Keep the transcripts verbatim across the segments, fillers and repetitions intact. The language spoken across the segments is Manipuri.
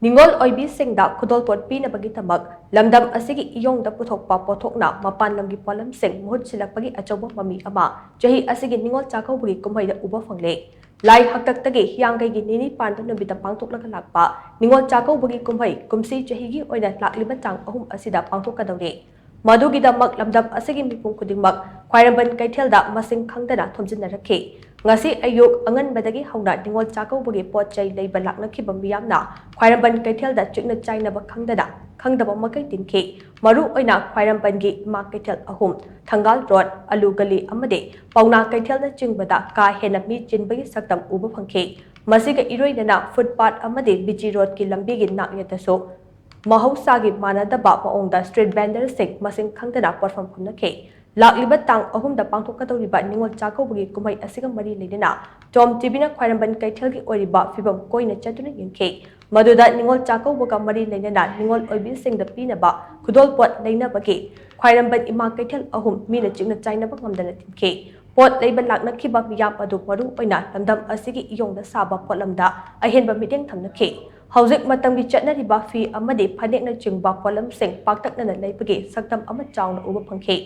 ꯅꯤꯉꯣꯜ ꯑꯣꯏꯕꯤꯁꯤꯡꯗ ꯈꯨꯗꯣꯜꯄꯣꯠ ꯄꯤꯅꯕꯒꯤꯗꯃꯛ ꯂꯝꯗꯝ ꯑꯁꯤꯒꯤ ꯏꯌꯣꯡꯗ ꯄꯨꯊꯣꯛꯄ ꯄꯣꯠꯊꯣꯛꯅ ꯃꯄꯥꯟ ꯂꯝꯒꯤ ꯄꯣꯠꯂꯝꯁꯤꯡ ꯃꯍꯨꯠ ꯁꯤꯜꯂꯛꯄꯒꯤ ꯑꯆꯧꯕ ꯃꯃꯤ ꯑꯃ ꯆꯍꯤ ꯑꯁꯤꯒꯤ ꯅꯤꯉꯣꯜ ꯆꯥꯛꯀꯧꯕꯒꯤ ꯀꯨꯝꯍꯩꯗ ꯎꯕ ꯐꯪꯂꯦ꯫ ꯂꯥꯏ ꯍꯥꯛꯇꯛꯇꯒꯤ ꯍꯤꯌꯥꯡꯒꯩꯒꯤ ꯅꯤꯅꯤ ꯄꯥꯟꯕ ꯅꯨꯃꯤꯠꯇ ꯄꯥꯡꯊꯣꯛꯂꯒ ꯂꯥꯛꯄ ꯅꯤꯉꯣꯜ ꯆꯥꯛꯀꯧꯕꯒꯤ ꯀꯨꯝꯍꯩ ꯀꯨꯝꯁꯤ ꯆꯍꯤꯒꯤ ꯑꯣꯏꯅ ꯂꯥꯛꯂꯤꯕ ꯇꯥꯡ ꯑꯍꯨꯝ ꯑꯁꯤꯗ ꯄꯥꯡꯊꯣꯛꯀꯗꯧꯔꯤ꯫ ꯃꯗꯨꯒꯤꯗꯃꯛ ꯂꯝꯗꯝ ꯑꯁꯤꯒꯤ ꯃꯤꯄꯨꯝ ꯈꯨꯗꯤꯡꯃꯛ ꯈ꯭ꯋꯥꯏꯔꯝꯕꯟ ꯀꯩꯊꯦꯜꯗ ꯃꯁꯤꯡ ꯈꯪꯗꯅ ꯊꯣꯝꯖꯤꯟꯅꯔꯛꯈꯤ꯫ ꯉꯁꯤ ꯑꯌꯨꯛ ꯑꯉꯟꯕꯗꯒꯤ ꯍꯧꯅ ꯅꯤꯉꯣꯜ ꯆꯥꯛꯀꯧꯕꯒꯤ ꯄꯣꯠ ꯆꯩ ꯂꯩꯕ ꯂꯥꯛꯅꯈꯤꯕ ꯃꯤꯌꯥꯝꯅ ꯈ꯭ꯋꯥꯏꯔꯝꯕꯟ ꯀꯩꯊꯦꯜꯗ ꯆꯤꯛꯅ ꯆꯥꯏꯅꯕ ꯈꯪꯗꯅ ꯈꯪꯗꯕ ꯃꯈꯩ ꯇꯤꯟꯈꯤ꯫ ꯃꯔꯨ ꯑꯣꯏꯅ ꯈ꯭ꯋꯥꯏꯔꯝꯕꯟꯒꯤ ꯏꯃꯥ ꯀꯩꯊꯦꯜ ꯑꯍꯨꯝ, ꯊꯪꯒꯥꯜ ꯔꯣꯗ, ꯑꯂꯨ ꯒꯂꯤ ꯑꯃꯗꯤ ꯄꯥꯎꯅꯥ ꯀꯩꯊꯦꯜꯅꯆꯤꯡꯕꯗ ꯀꯥ ꯍꯦꯟꯅ ꯃꯤ ꯆꯤꯟꯕꯒꯤ ꯁꯛꯇꯝ ꯎꯕ ꯐꯪꯈꯤ꯫ ꯃꯁꯤꯒ ꯏꯔꯣꯏꯅꯅ ꯐꯨꯠꯄꯥꯠ ꯑꯃꯗꯤ ꯕꯤꯖꯤ ꯔꯣꯗꯀꯤ ꯂꯝꯕꯤꯒꯤ ꯅꯥꯛꯌꯦꯠꯇꯁꯨ ꯃꯍꯧꯁꯥꯒꯤ ꯃꯥꯟꯅꯗꯕ ꯃꯑꯣꯡꯗ ꯁ꯭ꯇ꯭ꯔꯤꯠ ꯚꯦꯟꯗꯔꯁꯤꯡ ꯃꯁꯤꯡ ꯈꯪꯗꯅ ꯄꯣꯠꯐꯝ ꯐꯝꯅꯈꯤ꯫ ꯂꯥꯛꯂꯤꯕ ꯇꯥꯡ ꯑꯍꯨꯝꯗ ꯄꯥꯡꯊꯣꯛꯀꯗꯧꯔꯤꯕ ꯅꯤꯉꯣꯜ ꯆꯥꯛꯀꯧꯕꯒꯤ ꯀꯨꯝꯍꯩ ꯑꯁꯤꯒ ꯃꯔꯤ ꯂꯩꯅꯅ ꯇꯣꯝ ꯇꯤꯚꯤꯅ ꯈ꯭ꯋꯥꯏꯔꯝꯕꯟ ꯀꯩꯊꯦꯜꯒꯤ ꯑꯣꯏꯔꯤꯕ ꯐꯤꯕꯝ ꯀꯣꯏꯅ ꯆꯠꯇꯨꯅ ꯌꯦꯡꯈꯤ꯫ ꯃꯗꯨꯗ ꯅꯤꯉꯣꯜ ꯆꯥꯛꯀꯧꯕꯒ ꯃꯔꯤ ꯂꯩꯅꯅ ꯅꯤꯉꯣꯜ ꯑꯣꯏꯕꯤꯁꯤꯡꯗ ꯄꯤꯅꯕ ꯈꯨꯗꯣꯜꯄꯣꯠ ꯂꯩꯅꯕꯒꯤ ꯈ꯭ꯋꯥꯏꯔꯝꯕꯟ ꯏꯃꯥ ꯀꯩꯊꯦꯜ ꯑꯍꯨꯝ ꯃꯤꯅ ꯆꯤꯛꯅ ꯆꯥꯏꯅꯕ ꯉꯝꯗꯅ ꯊꯤꯟꯈꯤ꯫ ꯄꯣꯠ ꯂꯩꯕ ꯂꯥꯛꯅꯈꯤꯕ ꯃꯤꯌꯥꯝ ꯑꯗꯨ ꯃꯔꯨ ꯑꯣꯏꯅ ꯂꯝꯗꯝ ꯑꯁꯤꯒꯤ ꯏꯌꯣꯡꯗ ꯁꯥꯕ ꯄꯣꯠꯂꯝꯗ ꯑꯍꯦꯟꯕ ꯃꯤꯠꯌꯦꯡ ꯊꯝꯅꯈꯤ꯫ ꯍꯧꯖꯤꯛ ꯃꯇꯝꯒꯤ ꯆꯠꯅꯔꯤꯕ ꯐꯤ ꯑꯃꯗꯤ ꯐꯅꯦꯛꯅꯆꯤꯡꯕ ꯄꯣꯠꯂꯝꯁꯤꯡ ꯄꯥꯛꯇꯛꯅꯅ ꯂꯩꯕꯒꯤ ꯁꯛꯇꯝ ꯑꯃ ꯆꯥꯎꯅ ꯎꯕ ꯐꯪꯈꯤ꯫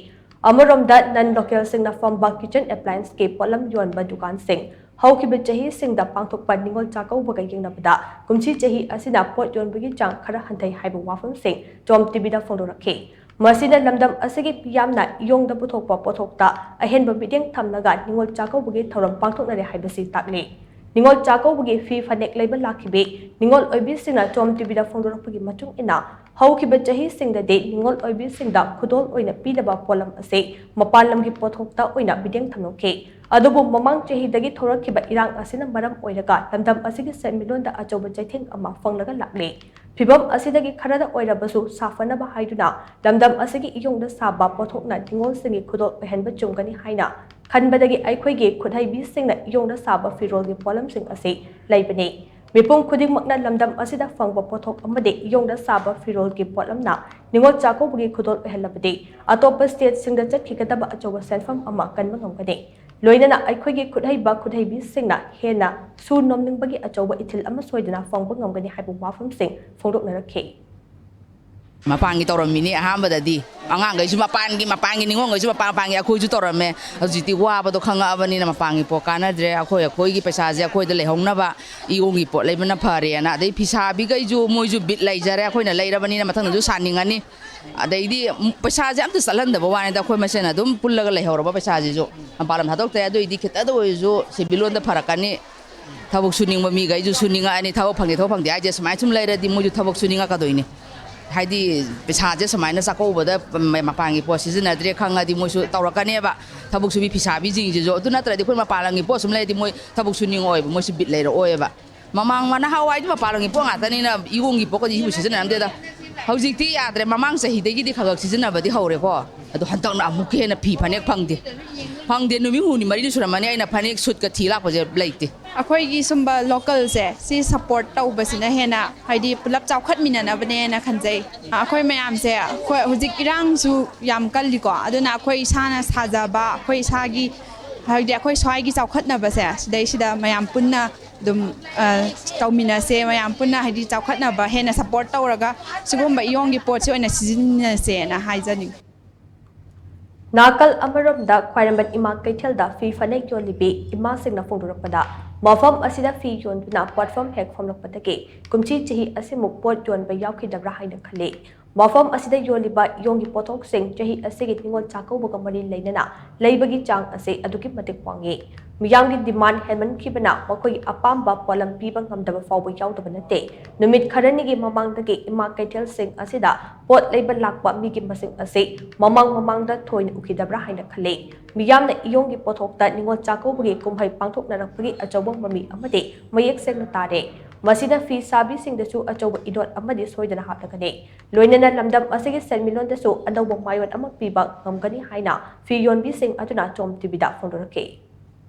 ꯑꯃꯔꯣꯝꯗ ꯅꯟ ꯂꯣꯀꯦꯜꯁꯤꯡꯅ ꯐꯝꯕ ꯀꯤꯆꯟ ꯑꯦꯄ꯭ꯂꯥꯌꯦꯟꯁꯀꯤ ꯄꯣꯠꯂꯝ ꯌꯣꯟꯕ ꯗꯨꯀꯥꯟꯁꯤꯡ ꯍꯧꯈꯤꯕ ꯆꯍꯤꯁꯤꯡꯗ ꯄꯥꯡꯊꯣꯛꯄ ꯅꯤꯉꯣꯜ ꯆꯥꯛꯀꯧꯕꯒ ꯌꯦꯡꯅꯕꯗ ꯀꯨꯝꯁꯤ ꯆꯍꯤ ꯑꯁꯤꯅ ꯄꯣꯠ ꯌꯣꯟꯕꯒꯤ ꯆꯥꯡ ꯈꯔ ꯍꯟꯊꯩ ꯍꯥꯏꯕ ꯋꯥꯐꯝꯁꯤꯡ ꯇꯣꯝ ꯇꯤꯚꯤꯗ ꯐꯣꯡꯗꯣꯔꯛꯈꯤ꯫ ꯃꯁꯤꯅ ꯂꯝꯗꯝ ꯑꯁꯤꯒꯤ ꯃꯤꯌꯥꯝꯅ ꯏꯌꯣꯡꯗ ꯄꯨꯊꯣꯛꯄ ꯄꯣꯠꯊꯣꯛꯇ ꯑꯍꯦꯟꯕ ꯃꯤꯠꯌꯦꯡ ꯊꯝꯂꯒ ꯅꯤꯉꯣꯜ ꯆꯥꯛꯀꯧꯕꯒꯤ ꯊꯧꯔꯝ ꯄꯥꯡꯊꯣꯛꯅꯔꯦ ꯍꯥꯏꯕꯁꯤ ꯇꯥꯛꯂꯤ꯫ ꯅꯤꯉꯣꯜ ꯆꯥꯛꯀꯧꯕꯒꯤ ꯐꯤ ꯐꯅꯦꯛ ꯂꯩꯕ ꯂꯥꯛꯈꯤꯕꯤ ꯅꯤꯉꯣꯜ ꯑꯣꯏꯕꯤꯁꯤꯡꯅ ꯇꯣꯝ ꯇꯤꯚꯤꯗ ꯐꯣꯡꯗꯣꯔꯛꯄꯒꯤ ꯃꯇꯨꯡ ꯏꯟꯅ, ꯍꯧꯈꯤꯕ ꯆꯍꯤꯁꯤꯡꯗꯗꯤ ꯅꯤꯉꯣꯜ ꯑꯣꯏꯕꯤꯁꯤꯡꯗ ꯈꯨꯗꯣꯜ ꯑꯣꯏꯅ ꯄꯤꯅꯕ ꯄꯣꯠꯂꯝ ꯑꯁꯤ ꯃꯄꯥꯟ ꯂꯝꯒꯤ ꯄꯣꯠꯊꯣꯛꯇ ꯑꯣꯏꯅ ꯃꯤꯠꯌꯦꯡ ꯊꯝꯂꯝꯈꯤ꯫ ꯑꯗꯨꯕꯨ ꯃꯃꯥꯡ ꯆꯍꯤꯗꯒꯤ ꯊꯣꯔꯛꯈꯤꯕ ꯏꯔꯥꯡ ꯑꯁꯤꯅ ꯃꯔꯝ ꯑꯣꯏꯔꯒ ꯂꯝꯗꯝ ꯑꯁꯤꯒꯤ ꯁꯦꯟꯃꯤꯠꯂꯣꯟꯗ ꯑꯆꯧꯕ ꯆꯩꯊꯦꯡ ꯑꯃ ꯐꯪꯂꯒ ꯂꯥꯛꯂꯤ꯫ ꯐꯤꯚꯝ ꯑꯁꯤꯗꯒꯤ ꯈꯔꯗ ꯑꯣꯏꯔꯕꯁꯨ ꯁꯥꯐꯅꯕ ꯍꯥꯏꯗꯨꯅ ꯂꯝꯗꯝ ꯑꯁꯤꯒꯤ ꯏꯌꯣꯡꯗ ꯁꯥꯕ ꯄꯣꯠꯊꯣꯛꯅ ꯅꯤꯉꯣꯜꯁꯤꯡꯒꯤ ꯈꯨꯗꯣꯜ ꯑꯣꯏꯍꯟꯕ ꯆꯨꯝꯒꯅꯤ ꯍꯥꯏꯅ ꯈꯟꯕꯗꯒꯤ ꯑꯩꯈꯣꯏꯒꯤ ꯈꯨꯠꯍꯩꯕꯤꯁꯤꯡꯅ ꯏꯌꯣꯡꯗ ꯁꯥꯕ ꯐꯤꯔꯣꯜꯒꯤ ꯄꯣꯠꯂꯝꯁꯤꯡ ꯑꯁꯤ ꯂꯩꯕꯅꯤ꯫ ꯃꯤꯄꯨꯝ ꯈꯨꯗꯤꯡꯃꯛꯅ ꯂꯝꯗꯝ ꯑꯁꯤꯗ ꯐꯪꯕ ꯄꯣꯠꯊꯣꯛ ꯑꯃꯗꯤ ꯏꯌꯣꯡꯗ ꯁꯥꯕ ꯐꯤꯔꯣꯜꯒꯤ ꯄꯣꯠꯂꯝꯅ ꯅꯤꯉꯣꯜ ꯆꯥꯛꯀꯧꯕꯒꯤ ꯈꯨꯗꯣꯜ ꯑꯣꯏꯍꯜꯂꯕꯗꯤ ꯑꯇꯣꯞꯄ ꯁ꯭ꯇꯦꯠꯁꯤꯡꯗ ꯆꯠꯈꯤꯒꯗꯕ ꯑꯆꯧꯕ ꯁꯦꯟꯐꯝ ꯑꯃ ꯀꯟꯕ ꯉꯝꯒꯅꯤ꯫ ꯂꯣꯏꯅꯅ ꯑꯩꯈꯣꯏꯒꯤ ꯈꯨꯠꯍꯩꯕ ꯈꯨꯠꯍꯩꯕꯤꯁꯤꯡꯅ ꯍꯦꯟꯅ ꯁꯨ ꯅꯣꯝꯅꯤꯡꯕꯒꯤ ꯑꯆꯧꯕ ꯏꯊꯤꯜ ꯑꯃ ꯁꯣꯏꯗꯅ ꯐꯪꯕ ꯉꯝꯒꯅꯤ ꯍꯥꯏꯕ ꯋꯥꯐꯝꯁꯤꯡ ꯐꯣꯡꯗꯣꯛꯅꯔꯛꯈꯤ꯫ ꯃꯄꯥꯟꯒꯤ ꯇꯧꯔꯝꯃꯤꯅꯤ ꯑꯍꯥꯟꯕꯗꯗꯤ꯫ ꯑꯉꯥꯡꯈꯩꯁꯨ ꯃꯄꯥꯟꯒꯤ, ꯃꯄꯥꯟꯒꯤ ꯅꯤꯉꯣꯜꯈꯩꯁꯨ ꯃꯄꯥꯟ ꯃꯄꯥꯟꯒꯤ, ꯑꯩꯈꯣꯏꯁꯨ ꯇꯧꯔꯝꯃꯦ꯫ ꯍꯧꯖꯤꯛꯇꯤ ꯋꯥꯕꯗꯣ ꯈꯪꯉꯛꯑꯕꯅꯤꯅ ꯃꯄꯥꯟꯒꯤ ꯄꯣꯠ ꯀꯥꯟꯅꯗ꯭ꯔꯦ꯫ ꯑꯩꯈꯣꯏ, ꯑꯩꯈꯣꯏꯒꯤ ꯄꯩꯁꯥꯁꯦ ꯑꯩꯈꯣꯏꯗ ꯂꯩꯍꯧꯅꯕ ꯏꯌꯣꯡꯒꯤ ꯄꯣꯠ ꯂꯩꯕꯅ ꯐꯔꯦꯅ꯫ ꯑꯗꯩ ꯐꯤꯁꯥꯕꯤꯈꯩꯁꯨ ꯃꯣꯏꯁꯨ ꯕꯤꯠ ꯂꯩꯖꯔꯦ, ꯑꯩꯈꯣꯏꯅ ꯂꯩꯔꯕꯅꯤꯅ ꯃꯊꯪꯗꯁꯨ ꯁꯥꯅꯤꯡꯉꯅꯤ꯫ ꯑꯗꯩꯗꯤ ꯄꯩꯁꯥꯁꯦ ꯑꯝꯇ ꯆꯠꯍꯟꯗꯕ ꯋꯥꯅꯤꯗ, ꯑꯩꯈꯣꯏ ꯃꯁꯦꯟ ꯑꯗꯨꯝ ꯄꯨꯜꯂꯒ ꯂꯩꯍꯧꯔꯕ ꯄꯩꯁꯥꯁꯤꯁꯨ꯫ ꯃꯄꯥꯟ ꯂꯝ ꯊꯥꯗꯣꯛꯇ꯭ꯔꯦ, ꯑꯗꯨꯏꯗꯤ ꯈꯤꯇꯗ ꯑꯣꯏꯔꯁꯨ ꯁꯦꯟꯃꯤꯠꯂꯣꯟꯗ ꯐꯔꯛꯀꯅꯤ꯫ ꯊꯕꯛ ꯁꯨꯅꯤꯡꯕ ꯃꯤꯈꯩꯁꯨ ꯁꯨꯅꯤꯡꯉꯛꯑꯅꯤ, ꯊꯕꯛ ꯐꯪꯗꯦ, ꯊꯕꯛ ꯐꯪꯗꯦ ꯍꯥꯏꯁꯦ ꯁꯨꯃꯥꯏꯅ ꯁꯨꯝ ꯂꯩꯔꯗꯤ ꯃꯣꯏꯁꯨ ꯊꯕꯛ ꯁꯨꯅꯤꯡꯉꯛꯀꯗꯣꯏꯅꯤ꯫ ꯍꯥꯏꯗꯤ ꯄꯩꯁꯥꯁꯦ ꯁꯨꯃꯥꯏꯅ ꯆꯥꯛꯀꯧꯕꯗ ꯃꯄꯥꯟꯒꯤ ꯄꯣꯠ ꯁꯤꯖꯤꯟꯅꯗ꯭ꯔꯦ ꯈꯪꯉꯗꯤ ꯃꯣꯏꯁꯨ ꯇꯧꯔꯛꯀꯅꯦꯕ꯫ ꯊꯕꯛ ꯁꯨꯕꯤ ꯐꯤꯁꯥꯕꯤꯁꯤꯡꯁꯤꯁꯨ꯫ ꯑꯗꯨ ꯅꯠꯇ꯭ꯔꯗꯤ ꯑꯩꯈꯣꯏ ꯃꯄꯥꯟ ꯂꯝꯒꯤ ꯄꯣꯠ ꯁꯨꯝ ꯂꯩꯔꯗꯤ ꯃꯣꯏ ꯊꯕꯛ ꯁꯨꯅꯤꯡꯉꯛꯑꯣꯏꯕ, ꯃꯣꯏꯁꯨ ꯕꯤꯠ ꯂꯩꯔꯛꯑꯣꯏꯕ꯫ ꯃꯃꯥꯡ ꯅꯍꯥꯟꯋꯥꯏꯗꯤ ꯃꯄꯥꯟ ꯂꯝꯒꯤ ꯄꯣꯠ ꯉꯥꯛꯇꯅꯤꯅ ꯏꯌꯣꯡꯒꯤ ꯄꯣꯠꯀꯗꯤ ꯏꯕꯨ ꯁꯤꯖꯤꯟꯅꯔꯝꯗꯦꯗ꯫ ꯍꯧꯖꯤꯛꯇꯤ ꯌꯥꯗ꯭ꯔꯦ, ꯃꯃꯥꯡ ꯆꯍꯤꯗꯒꯤꯗꯤ ꯈꯔ ꯈꯔ ꯁꯤꯖꯤꯟꯅꯕꯗꯤ ꯍꯧꯔꯦꯀꯣ꯫ ꯑꯗꯣ ꯍꯟꯗꯛꯅ ꯑꯃꯨꯛꯀ ꯍꯦꯟꯅ ꯐꯤ ꯐꯅꯦꯛ ꯐꯪꯗꯦ꯫ ꯐꯪꯗꯦ, ꯅꯨꯃꯤꯠ ꯍꯨꯝꯅꯤ ꯃꯔꯤꯅꯤ ꯁꯨꯔꯝꯃꯅꯤ ꯑꯩꯅ ꯐꯅꯦꯛ ꯁꯨꯠꯀ ꯊꯤ ꯂꯥꯛꯄꯁꯦ ꯂꯩꯇꯦ꯫ ꯑꯩꯈꯣꯏꯒꯤ ꯁꯨꯝꯕ ꯂꯣꯀꯦꯜꯁꯦ ꯁꯤ ꯁꯞꯄꯣꯔꯠ ꯇꯧꯕꯁꯤꯅ ꯍꯦꯟꯅ ꯍꯥꯏꯗꯤ ꯄꯨꯂꯞ ꯆꯥꯎꯈꯠꯃꯤꯟꯅꯅꯕꯅꯦꯅ ꯈꯟꯖꯩ꯫ ꯑꯩꯈꯣꯏ ꯃꯌꯥꯝꯁꯦ ꯑꯩꯈꯣꯏ ꯍꯧꯖꯤꯛ ꯏꯔꯥꯡꯁꯨ ꯌꯥꯝ ꯀꯜꯂꯤꯀꯣ, ꯑꯗꯨꯅ ꯑꯩꯈꯣꯏ ꯏꯁꯥꯅ ꯁꯥꯖꯕ ꯑꯩꯈꯣꯏ ꯏꯁꯥꯒꯤ ꯍꯥꯏꯗꯤ ꯑꯩꯈꯣꯏ ꯁ꯭ꯋꯥꯏꯒꯤ ꯆꯥꯎꯈꯠꯅꯕꯁꯦ ꯁꯤꯗꯩꯁꯤꯗ ꯃꯌꯥꯝ ꯄꯨꯟꯅ ꯑꯗꯨꯝ ꯇꯧꯃꯤꯟꯅꯁꯦ꯫ ꯃꯌꯥꯝ ꯄꯨꯟꯅ ꯍꯥꯏꯗꯤ ꯆꯥꯎꯈꯠꯅꯕ ꯍꯦꯟꯅ ꯁꯞꯄꯣꯔꯠ ꯇꯧꯔꯒ ꯁꯤꯒꯨꯝꯕ ꯏꯌꯣꯡꯒꯤ ꯄꯣꯠꯁꯤ ꯑꯣꯏꯅ ꯁꯤꯖꯤꯟꯅꯁꯦꯅ ꯍꯥꯏꯖꯅꯤꯡꯉꯤ꯫ ꯅꯥꯀꯜ ꯑꯃꯔꯣꯝꯗ ꯈ꯭ꯋꯥꯏꯔꯝꯕꯟ ꯏꯃꯥ ꯀꯩꯊꯦꯜꯗ ꯐꯤ ꯐꯅꯦꯛ ꯌꯣꯜꯂꯤꯕꯤ ꯏꯃꯥꯁꯤꯡꯅ ꯐꯣꯡꯗꯣꯔꯛꯄꯗ, ꯃꯐꯝ ꯑꯁꯤꯗ ꯐꯤ ꯌꯣꯟꯗꯨꯅ ꯄꯣꯠꯐꯝ ꯍꯦꯛ ꯐꯝꯂꯛꯄꯗꯒꯤ ꯀꯨꯝꯁꯤ ꯆꯍꯤ ꯑꯁꯤꯃꯨꯛ ꯄꯣꯠ ꯌꯣꯟꯕ ꯌꯥꯎꯈꯤꯗꯕ꯭ꯔꯥ ꯍꯥꯏꯅ ꯈꯜꯂꯤ꯫ ꯃꯐꯝ ꯑꯁꯤꯗ ꯌꯣꯜꯂꯤꯕ ꯏꯌꯣꯡꯒꯤ ꯄꯣꯠꯊꯣꯛꯁꯤꯡ ꯆꯍꯤ ꯑꯁꯤꯒꯤ ꯅꯤꯉꯣꯜ ꯆꯥꯛꯀꯧꯕꯒ ꯃꯔꯤ ꯂꯩꯅꯅ ꯂꯩꯕꯒꯤ ꯆꯥꯡ ꯑꯁꯤ ꯑꯗꯨꯛꯀꯤ ꯃꯇꯤꯛ ꯋꯥꯡꯉꯤ꯫ ꯃꯤꯌꯥꯝꯒꯤ ꯗꯤꯃꯥꯟ ꯍꯦꯟꯃꯟꯈꯤꯕꯅ ꯃꯈꯣꯏꯒꯤ ꯑꯄꯥꯝꯕ ꯄꯣꯠꯂꯝ ꯄꯤꯕ ꯉꯝꯗꯕ ꯐꯥꯎꯕ ꯌꯥꯎꯗꯕ ꯅꯠꯇꯦ꯫ ꯅꯨꯃꯤꯠ ꯈꯔꯅꯤꯒꯤ ꯃꯃꯥꯡꯗꯒꯤ ꯏꯃꯥ ꯀꯩꯊꯦꯜꯁꯤꯡ ꯑꯁꯤꯗ ꯄꯣꯠ ꯂꯩꯕ ꯂꯥꯛꯄ ꯃꯤꯒꯤ ꯃꯁꯤꯡ ꯑꯁꯤ ꯃꯃꯥꯡ ꯃꯃꯥꯡꯗ ꯊꯣꯏꯅ ꯎꯈꯤꯗꯕ꯭ꯔꯥ ꯍꯥꯏꯅ ꯈꯜꯂꯤ꯫ ꯃꯤꯌꯥꯝꯅ ꯏꯌꯣꯡꯒꯤ ꯄꯣꯠꯊꯣꯛꯇ ꯅꯤꯉꯣꯜ ꯆꯥꯛꯀꯧꯕꯒꯤ ꯀꯨꯝꯍꯩ ꯄꯥꯡꯊꯣꯛꯅꯔꯛꯄꯒꯤ ꯑꯆꯧꯕ ꯃꯃꯤ ꯑꯃꯗꯤ ꯃꯌꯦꯛ ꯁꯦꯡꯅ ꯇꯥꯔꯦ꯫ ꯃꯁꯤꯅ ꯐꯤ ꯁꯥꯕꯤꯁꯤꯡꯗꯁꯨ ꯑꯆꯧꯕ ꯏꯅꯣꯠ ꯑꯃꯗꯤ ꯁꯣꯏꯗꯅ ꯍꯥꯞꯂꯒꯅꯤ꯫ ꯂꯣꯏꯅꯅ ꯂꯝꯗꯝ ꯑꯁꯤꯒꯤ ꯁꯦꯟꯃꯤꯠꯂꯣꯟꯗꯁꯨ ꯑꯅꯧꯕ ꯃꯥꯏꯑꯣꯟ ꯑꯃ ꯄꯤꯕ ꯉꯝꯒꯅꯤ ꯍꯥꯏꯅ ꯐꯤ ꯌꯣꯟꯕꯤꯁꯤꯡ ꯑꯗꯨꯅ ꯆꯣꯝ ꯇꯤꯚꯤꯗ ꯐꯣꯡꯗꯣꯔꯛꯈꯤ꯫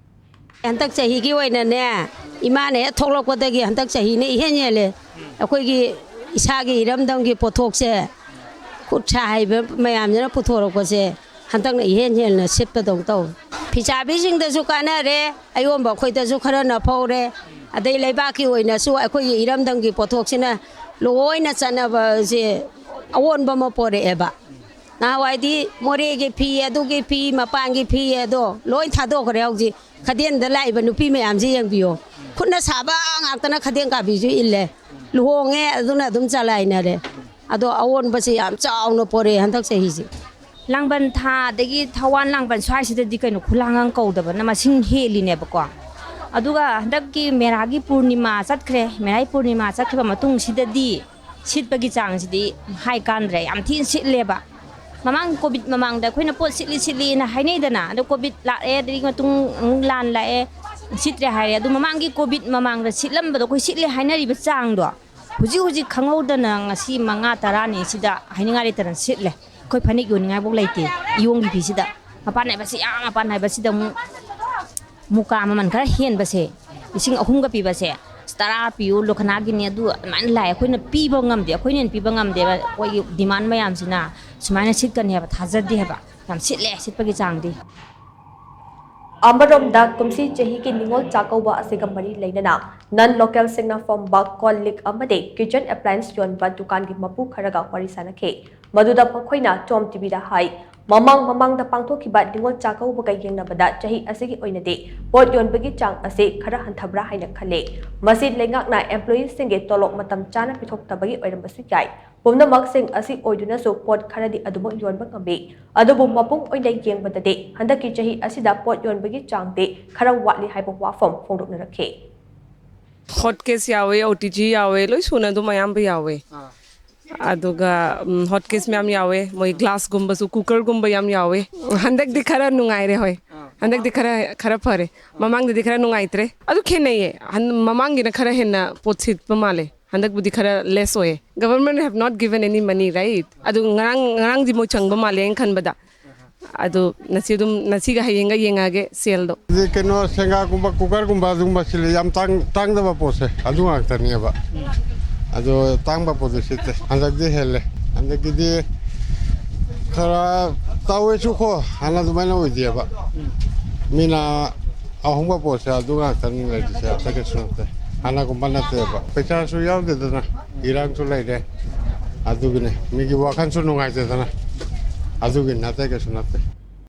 ꯍꯟꯗꯛ ꯆꯍꯤꯒꯤ ꯑꯣꯏꯅꯅꯦ, ꯏꯃꯥꯅ ꯍꯦꯛ ꯊꯣꯛꯂꯛꯄꯗꯒꯤ ꯍꯟꯗꯛ ꯆꯍꯤꯅ ꯏꯍꯦꯟ ꯍꯦꯜꯂꯦ꯫ ꯑꯩꯈꯣꯏꯒꯤ ꯏꯁꯥꯒꯤ ꯏꯔꯝꯗꯝꯒꯤ ꯄꯣꯠꯊꯣꯛꯁꯦ, ꯈꯨꯠ ꯁꯥ ꯍꯩꯕ ꯃꯌꯥꯝꯁꯤꯅ ꯄꯨꯊꯣꯔꯛꯄꯁꯦ ꯍꯟꯗꯛꯅ ꯏꯍꯦꯟ ꯍꯦꯟꯅ ꯁꯤꯠꯄꯗꯧ ꯇꯧꯏ꯫ ꯐꯤꯁꯥꯕꯤꯁꯤꯡꯗꯁꯨ ꯀꯥꯟꯅꯔꯦ, ꯑꯌꯣꯟꯕ ꯑꯩꯈꯣꯏꯗꯁꯨ ꯈꯔ ꯅꯐꯧꯔꯦ, ꯑꯗꯩ ꯂꯩꯕꯥꯛꯀꯤ ꯑꯣꯏꯅꯁꯨ ꯑꯩꯈꯣꯏꯒꯤ ꯏꯔꯝꯗꯝꯒꯤ ꯄꯣꯠꯊꯣꯛꯁꯤꯅ ꯂꯣꯏꯅ ꯆꯠꯅꯕꯁꯦ ꯑꯑꯣꯟꯕ ꯑꯃ ꯄꯣꯔꯛꯑꯦꯕ꯫ ꯅꯍꯥꯟꯋꯥꯏꯗꯤ ꯃꯣꯔꯦꯒꯤ ꯐꯤ, ꯑꯗꯨꯒꯤ ꯐꯤ, ꯃꯄꯥꯟꯒꯤ ꯐꯤ ꯑꯗꯣ ꯂꯣꯏ ꯊꯥꯗꯣꯛꯈ꯭ꯔꯦ꯫ ꯍꯧꯖꯤꯛ ꯈꯗꯦꯟꯗ ꯂꯥꯛꯏꯕ ꯅꯨꯄꯤ ꯃꯌꯥꯝꯁꯤ ꯌꯦꯡꯕꯤꯌꯣ, ꯈꯨꯠꯅ ꯁꯥꯕ ꯉꯥꯛꯇꯅ ꯈꯗꯦꯟ ꯀꯥꯕꯤꯁꯨ ꯏꯜꯂꯦ꯫ ꯂꯨꯍꯣꯡꯉꯦ, ꯑꯗꯨꯅ ꯑꯗꯨꯝ ꯆꯂꯥꯏꯅꯔꯦ꯫ ꯑꯗꯣ ꯑꯑꯣꯟꯕꯁꯦ ꯌꯥꯝ ꯆꯥꯎꯅ ꯄꯣꯔꯛꯑꯦ ꯍꯟꯗꯛ ꯆꯍꯤꯁꯦ꯫ ꯂꯥꯡꯕꯟ ꯊꯥ ꯑꯗꯒꯤ ꯊꯧꯋꯥꯟ ꯂꯥꯡꯕꯟ ꯁ꯭ꯋꯥꯏꯁꯤꯗꯗꯤ ꯀꯩꯅꯣ ꯈꯨꯂꯥꯡꯒ ꯀꯧꯗꯕꯅ ꯃꯁꯤꯡ ꯍꯦꯜꯂꯤꯅꯦꯕꯀꯣ꯫ ꯑꯗꯨꯒ ꯍꯟꯗꯛꯀꯤ ꯃꯦꯔꯥꯒꯤ ꯄꯨꯔꯅꯤꯃꯥ ꯆꯠꯈ꯭ꯔꯦ, ꯃꯦꯔꯥꯒꯤ ꯄꯨꯔꯅꯤꯃꯥ ꯆꯠꯈꯤꯕ ꯃꯇꯨꯡꯁꯤꯗꯗꯤ ꯁꯤꯠꯄꯒꯤ ꯆꯥꯡꯁꯤꯗꯤ ꯍꯥꯏ ꯀꯥꯟꯗ꯭ꯔꯦ, ꯌꯥꯝ ꯊꯤꯅ ꯁꯤꯠꯂꯦꯕ꯫ ꯃꯃꯥꯡ ꯀꯣꯚꯤꯗ ꯃꯃꯥꯡꯗ ꯑꯩꯈꯣꯏꯅ ꯄꯣꯠ ꯁꯤꯠꯂꯤ ꯁꯤꯠꯂꯤꯅ ꯍꯥꯏꯅꯩꯗꯅ, ꯑꯗꯣ ꯀꯣꯚꯤꯗ ꯂꯥꯛꯑꯦ, ꯑꯗꯒꯤ ꯃꯇꯨꯡ ꯑꯃꯨꯛ ꯂꯥꯟ ꯂꯥꯛꯑꯦ, ꯁꯤꯠꯇ꯭ꯔꯦ ꯍꯥꯏꯔꯦ꯫ ꯑꯗꯨ ꯃꯃꯥꯡꯒꯤ ꯀꯣꯚꯤꯗ ꯃꯃꯥꯡꯗ ꯁꯤꯠꯂꯝꯕꯗꯣ ꯑꯩꯈꯣꯏ ꯁꯤꯠꯂꯦ ꯍꯥꯏꯅꯔꯤꯕ ꯆꯥꯡꯗꯣ ꯍꯧꯖꯤꯛ ꯍꯧꯖꯤꯛ ꯈꯪꯍꯧꯗꯅ ꯉꯁꯤ ꯃꯉꯥ ꯇꯔꯥꯅꯤꯁꯤꯗ ꯍꯥꯏꯅꯤꯡꯉꯥꯏ ꯂꯩꯇꯅ ꯁꯤꯠꯂꯦ꯫ ꯑꯩꯈꯣꯏ ꯐꯅꯦꯛ ꯌꯣꯟꯅꯤꯡꯉꯥꯏꯐꯥꯎ ꯂꯩꯇꯦ꯫ ꯏꯌꯣꯡꯒꯤ ꯐꯤꯁꯤꯗ ꯃꯄꯥꯟ ꯅꯥꯏꯕꯁꯤ, ꯌꯥꯝ ꯃꯄꯥꯟ ꯅꯥꯏꯕꯁꯤꯗ ꯑꯃꯨꯛ ꯃꯨꯀꯥ ꯃꯃꯜ ꯈꯔ ꯍꯦꯟꯕꯁꯦ, ꯂꯤꯁꯤꯡ ꯑꯍꯨꯝꯒ ꯄꯤꯕꯁꯦ, ꯇꯔꯥ ꯄꯤꯌꯨ, ꯂꯣꯈꯅꯥꯒꯤꯅꯤ, ꯑꯗꯨ ꯑꯗꯨꯃꯥꯏꯅ ꯂꯥꯛꯑꯦ꯫ ꯑꯩꯈꯣꯏꯅ ꯄꯤꯕ ꯉꯝꯗꯦ, ꯑꯩꯈꯣꯏꯅ ꯍꯦꯟꯅ ꯄꯤꯕ ꯉꯝꯗꯦꯕ꯫ ꯑꯩꯈꯣꯏꯒꯤ ꯗꯤꯃꯥꯟ ꯃꯌꯥꯝꯁꯤꯅ ꯁꯨꯃꯥꯏꯅ ꯁꯤꯠꯀꯅꯤ ꯍꯥꯏꯕ ꯊꯥꯖꯗꯦ ꯍꯥꯏꯕ꯫ ꯌꯥꯝ ꯁꯤꯠꯂꯦ, ꯁꯤꯠꯄꯒꯤ ꯆꯥꯡꯗꯤ꯫ ꯑꯃꯔꯣꯝꯗ ꯀꯨꯝꯁꯤ ꯆꯍꯤꯒꯤ ꯅꯤꯉꯣꯜ ꯆꯥꯛꯀꯧꯕ ꯑꯁꯤꯒ ꯃꯔꯤ ꯂꯩꯅꯅ ꯅꯟ ꯂꯣꯀꯦꯜꯁꯤꯡꯅ ꯐꯝꯕ ꯀꯣꯜ ꯂꯤꯛ ꯑꯃꯗꯤ ꯀꯤꯆꯟ ꯑꯦꯄ꯭ꯂꯥꯌꯦꯟꯁ ꯌꯣꯟꯕ ꯗꯨꯀꯥꯟꯒꯤ ꯃꯄꯨ ꯈꯔꯒ ꯋꯥꯔꯤ ꯁꯥꯟꯅꯈꯤ꯫ ꯃꯗꯨꯗ ꯃꯈꯣꯏꯅ ꯇꯣꯝ ꯇꯤꯚꯤꯗ ꯍꯥꯏ, ꯃꯃꯥꯡ ꯃꯃꯥꯡꯗ ꯄꯥꯡꯊꯣꯛꯈꯤꯕ ꯅꯤꯉꯣꯜ ꯆꯥꯛꯀꯧꯕꯒ ꯌꯦꯡꯅꯕꯗ ꯆꯍꯤ ꯑꯁꯤꯒꯤ ꯑꯣꯏꯅꯗꯤ ꯄꯣꯠ ꯌꯣꯟꯕꯒꯤ ꯆꯥꯡ ꯑꯁꯤ ꯈꯔ ꯍꯟꯊꯕ꯭ꯔꯥ ꯍꯥꯏꯅ ꯈꯜꯂꯤ꯫ ꯃꯁꯤ ꯂꯩꯉꯥꯛꯅ ꯑꯦꯝꯄ꯭ꯂꯣꯌꯤꯁꯤꯡꯒꯤ ꯇꯣꯂꯣꯞ ꯃꯇꯝ ꯆꯥꯅ ꯄꯤꯊꯣꯛꯇꯕꯒꯤ ꯑꯣꯏꯔꯝꯕꯁꯨ ꯌꯥꯏ꯫ ꯄꯨꯝꯅꯃꯛꯁꯤꯡ ꯑꯁꯤ ꯑꯣꯏꯗꯨꯅꯁꯨ ꯄꯣꯠ ꯈꯔꯗꯤ ꯑꯗꯨꯃꯛ ꯌꯣꯟꯕ ꯉꯝꯃꯤ꯫ ꯑꯗꯨꯕꯨ ꯃꯄꯨꯡ ꯑꯣꯏꯅ ꯌꯦꯡꯕꯗꯗꯤ ꯍꯟꯗꯛꯀꯤ ꯆꯍꯤ ꯑꯁꯤꯗ ꯄꯣꯠ ꯌꯣꯟꯕꯒꯤ ꯆꯥꯡꯗꯤ ꯈꯔ ꯋꯥꯠꯂꯤ ꯍꯥꯏꯕ ꯋꯥꯐꯝ ꯐꯣꯡꯗꯣꯛꯅꯔꯛꯈꯤ꯫ ꯍꯣꯠ ꯀꯦꯁ ꯌꯥꯎꯋꯦ, ꯑꯣ ꯇꯤ ꯖꯤ ꯌꯥꯎꯋꯦ, ꯂꯣꯏ ꯁꯨꯅ ꯑꯗꯨꯝ ꯑꯌꯥꯝꯕ ꯌꯥꯎꯋꯦ꯫ ꯑꯗꯨꯒ ꯎꯝ, ꯍꯣꯠ ꯀꯦꯁ ꯃꯌꯥꯝ ꯌꯥꯎꯋꯦ, ꯃꯣꯏ ꯒ꯭ꯂꯥꯁꯀꯨꯝꯕꯁꯨ, ꯀꯨꯀꯔꯒꯨꯝꯕ ꯌꯥꯝ ꯌꯥꯎꯋꯦ꯫ ꯍꯟꯗꯛꯇꯤ ꯈꯔ ꯅꯨꯡꯉꯥꯏꯔꯦ꯫ ꯍꯣꯏ, ꯍꯟꯗꯛꯇꯤ ꯈꯔ ꯈꯔ ꯐꯔꯦ꯫ ꯃꯃꯥꯡꯗꯗꯤ ꯈꯔ ꯅꯨꯡꯉꯥꯏꯇ꯭ꯔꯦ꯫ ꯑꯗꯨ ꯈꯦꯠꯅꯩꯌꯦ꯫ ꯍꯟ- ꯃꯃꯥꯡꯒꯤꯅ ꯈꯔ ꯍꯦꯟꯅ ꯄꯣꯠ ꯁꯤꯠꯄ ꯃꯥꯜꯂꯦ, ꯍꯟꯗꯛꯄꯨꯗꯤ ꯈꯔ ꯂꯦꯁ ꯑꯣꯏꯌꯦ꯫ Government have not given any money, right? ꯑꯗꯨ ꯉꯔꯥꯡ ꯉꯔꯥꯡꯗꯤ ꯃꯣꯏ ꯆꯪꯕ ꯃꯥꯜꯂꯦ ꯑꯩꯅ ꯈꯟꯕꯗ꯫ ꯑꯗꯣ ꯉꯁꯤ ꯑꯗꯨꯝ, ꯉꯁꯤꯒ ꯍꯌꯦꯡꯒ ꯌꯦꯡꯉꯛꯑꯒꯦ ꯁꯦꯜꯗꯣ꯫ ꯑꯗꯩ ꯀꯩꯅꯣ, ꯁꯦꯡꯒꯥꯒꯨꯝꯕ, ꯀꯨꯀꯔꯒꯨꯝꯕ, ꯑꯗꯨꯒꯨꯝꯕ ꯁꯤꯜꯂꯤ꯫ ꯌꯥꯝ ꯇꯥꯡ- ꯇꯥꯡꯗꯕ ꯄꯣꯠꯁꯦ ꯑꯗꯨ ꯉꯥꯛꯇꯅꯦꯕ꯫ ꯑꯗꯣ ꯇꯥꯡꯕ ꯄꯣꯠꯇꯨ ꯁꯤꯠꯇꯦ꯫ ꯍꯟꯗꯛꯇꯤ ꯍꯦꯜꯂꯦ꯫ ꯍꯟꯗꯛꯀꯤꯗꯤ ꯈꯔ ꯇꯧꯋꯦꯁꯨꯀꯣ, ꯍꯥꯟꯅ ꯑꯗꯨꯃꯥꯏꯅ ꯑꯣꯏꯗꯦꯕ꯫ ꯃꯤꯅ ꯑꯍꯣꯡꯕ ꯄꯣꯠꯁꯦ ꯑꯗꯨ ꯉꯥꯛꯇꯅꯤ ꯂꯩꯔꯤꯁꯦ, ꯑꯇꯩ ꯀꯩꯁꯨ ꯅꯠꯇꯦ꯫ ꯍꯥꯟꯅꯒꯨꯝꯕ ꯅꯠꯇꯦꯕ, ꯄꯩꯁꯥꯁꯨ ꯌꯥꯎꯗꯦꯗꯅ, ꯏꯔꯥꯡꯁꯨ ꯂꯩꯔꯦ꯫ ꯑꯗꯨꯒꯤꯅꯦ ꯃꯤꯒꯤ ꯋꯥꯈꯜꯁꯨ ꯅꯨꯡꯉꯥꯏꯇꯦꯗꯅ, ꯑꯗꯨꯒꯤꯅꯤ, ꯑꯇꯩ ꯀꯩꯁꯨ ꯅꯠꯇꯦ꯫